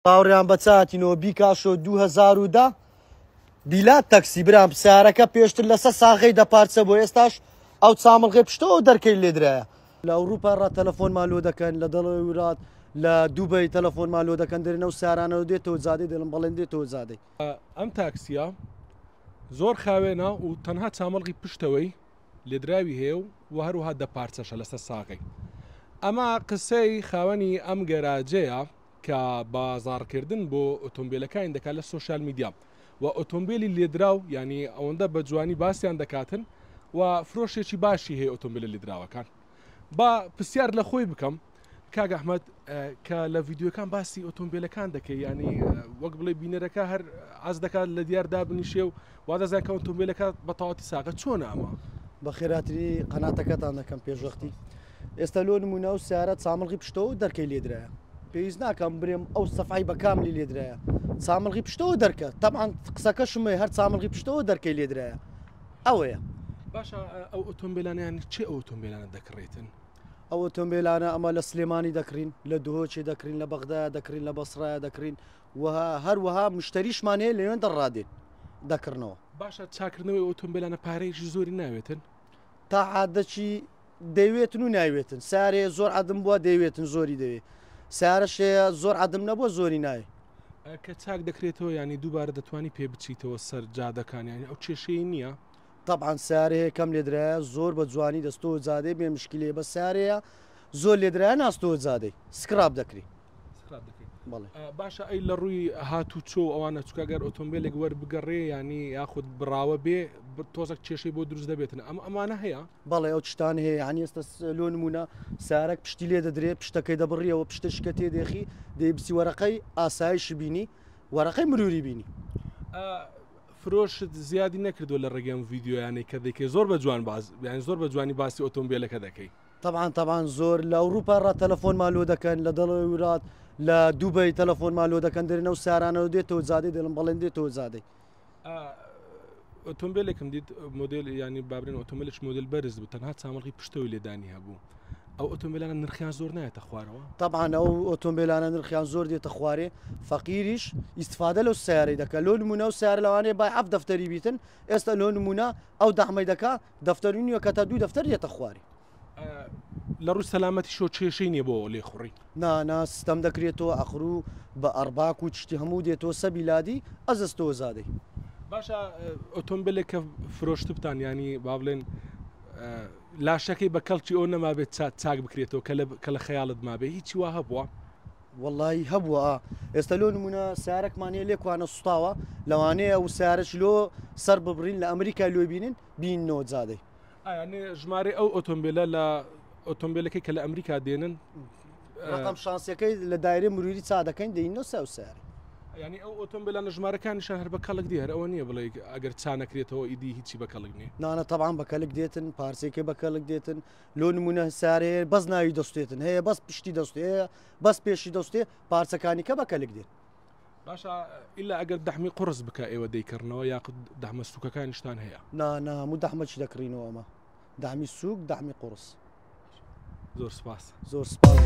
هاوڕێیان بە چاتینەوە بیکاشۆ 2010 بیلات تەکسی برام سیارەکە پێشتر لەسەر ساغەی دەپارچە بۆ ئێستاش ئەو چامڵغی پشتەوە دەرکەی لێدرایە لە ئەوروپا ڕا تەلەفۆنمان لۆ دەکەن لە دەڵەوەی وڵات لە دوبەی تەلەفۆنمان لۆ دەکەن دەرێن ئەو سیارانەوە دێتەوە جادەی دەڵم بەڵێن دێتەوە جادەی. ئەم تاکسیە زۆر خاوێنە و تەنها چامڵغی پشتەوەی لێدراوی هەیە و هەروەها دە پارچەشە لەسەر ساغەی. ئەمە قسەی خاوەنی ئەم گەراجەیە کە بازاڕکردن بۆ ئۆتۆمبیلەکانی دەکات لە سۆشیال میدیا و ئۆتۆمبیلی لێدراو یعنی ئەوەندە بە جوانی باسیان دەکاتن و فرۆشێکی باشی هەیە ئۆتۆمبیلە لێدراوەکان. با پرسیار لە خۆی بکەم کاک ئەحمد کە لە ڤیددیوەکان باسی ئۆتۆمبیلەکان دەکەی ینی وەک بڵێ بینەرەکە هەر ئاز دەکات لە دیار دابنیشێ و وا دەزان کە ئۆتۆمبیلەکە بە تەواتی ساغە چۆن ئەمە بە خێراتری قەناتەکەتان دەکەم پێشوەختی ئێستا لۆ نمونە و سیارە چامڵغی پشتەوە دەرکەی لێدرایە پێویست ناکەم برێم ئەو سەفای بەکاملی لێدرایە چامڵغی پشتەوە دەرکە تەبعەن قسەکەشم هەر چامڵغی پشتەوە دەرکەی لێدرایە ئەوەیە. باشە ئەو ئۆتۆمبیلانە یانی چێ ئەو ئۆتۆمبیلانە دەکڕێتن؟ ئەو ئۆتۆمبیلانە ئەمە لە سلێمانی دەکڕین، لە دهۆکێ دەکڕین، لە بەغدایە دەکڕین، لە بەسڕایە دەکڕین و هەروەها مشتەریشمان هەیە لەوێن دەڕادێن دەکڕنەوە. باشە چاکردنەوەی ئۆتۆمبیلانە پارەیەکی زۆری ناوێتن؟ تا عادەکی دەیوێتن و نایوێتن سارێ زۆر عەدم بووە دەیوێتن زۆری دەوێ سارەش هەیە زۆر عەدم نەبووە زۆری ناوێ. کە چاک دەکرێتەوە یانی دووبارە دەتوانی پێ بچیتەوە سەر جادەکان یانی ئەو کێشەی نییە؟ تەبعەن سارەیە کەم لێدرایە زۆر بە جوانی دەستۆ جادەی بێ مشکلەیە بە سارەیە زۆر لێدرایە ناستۆ جادەی سکراب دەکری. سکراب دەکری. بەڵێ. باشە ئەی لە ڕووی هاتوچۆ و ئەوانە چونکە گەر ئۆتۆمبیلێک وەربگەڕێ یانی یاخود بڕاوە بێ تۆزەک کێشەی بۆ دروست دەبێتن ئەم ئەمانە هەیە؟ بەڵێ ئەو چتان هەیە یانی ئێستا لۆ نمونە سارەک پشتی لێ دەدرێ پشتەکەی دەبڕیەوە پشتە شکە تێ دێخی دەی بچی وەرەقەی ئاسایشی بینی وەرەقەی مروری بینی. فرۆشت زیادی نەکردووە لە ڕێگەی ئەم ڤیدیۆیانەی کە دەیکەی زۆر بە جوان باس یانی زۆر بە جوانی باسی ئۆتۆمبیلەکە دەکەی. تەبعەن تەبعەن زۆر لە ئەوروپا ڕا تەلەفۆنمان لۆ دەکەن لە دەڵەوەی ورات لە دوبەی تەلەفۆنمان لۆ دەکەن دەرێن ئەو سارانەوە دێتەوە جادەی دەڵم بەڵێن دێتەوە جادەی. ئۆتۆمبیلێکم دیت مۆدل ینی بابرێن ئۆتۆمبیلش مۆدل بەرز بوو تەنها چامڵغی پشتەوەی لێدانی هەبوو ئەو ئۆتۆمبیلانە نرخیان زۆر نایەتە خوارەوە طبعا ئەو ئۆتۆمبیلانە نرخیان زۆر دێتە خوارێ فەقیریش ئیستفادە لەو سیارەی دەکە لۆ نمونە و سیار لەوانەیە بای حەفت دەفتەری بیتن ئێستا لۆ نمونە ئەو دەعمەی دەکا دەفتەری نییە کە تا دوو دەفتەر دێتە خوارێ. لە ڕووی سەلامەتیشەوە کێشەی نییە بۆ لێخوڕی؟ نا نا ستەم دەکرێتەوە ئەخرو بە ئەڕباک و چشتی هەموو دێتەوە سە بیلادی ئەزەستەوە زادەی. باشە ئۆتۆمبیلێک کە فرۆشتبتان ینی با بڵێن لاشەکەی بە کەڵکی ئەو نەمابێت چاک بکرێتەوە کە لە خەیاڵت مابێ هیچی وا هەبووە؟ وەڵی هەبووە ئێستا لۆ نمونە سارەکمان هەیە لێکوانە سوتاوە لەوانەیە و سارەش لۆ سەر ببڕین لە ئەمریکا لۆی بینن بینەوە جادەی. ئایانێ ژمارەی ئەو ئۆتۆمبیلە لە ئۆتۆمبیلەکەی کە لە ئەمریکا دێنن ڕقم شانسیەکەی لە دایرەی مروری چا دەکەین دەینەوە سە سارە. ینی ئەو ئۆتۆمبیلانە ژمارەکانیشان هەر بە کەڵک دی هەر ئەوە نییە بڵێ ئەگەر چا نەکرێتەوە ئیدی هیچی بە کەڵک نییە. نانە تەبان بە کەلک دێتن پارچەکەی بە کەلک دێتن لۆ نمونە سارەیە بەس ناوی دەستێتن هەیە بەس پشتی دەستێ هەیە بەس پێشی دەستێ پارچەکانی کە بە کەلک دێن. باشە ئیلا ئەگەر دەحمی قوڕس بکە ئێوە دەیکڕنەوە یاخود دەحمە سوکەکانیشتان هەیە؟ نا نا هەموو دەحمەکی دەکڕینەوە ئەمە دەحمی سوک دەحمی قوڕس. زۆر سپاس. زۆر سپاس.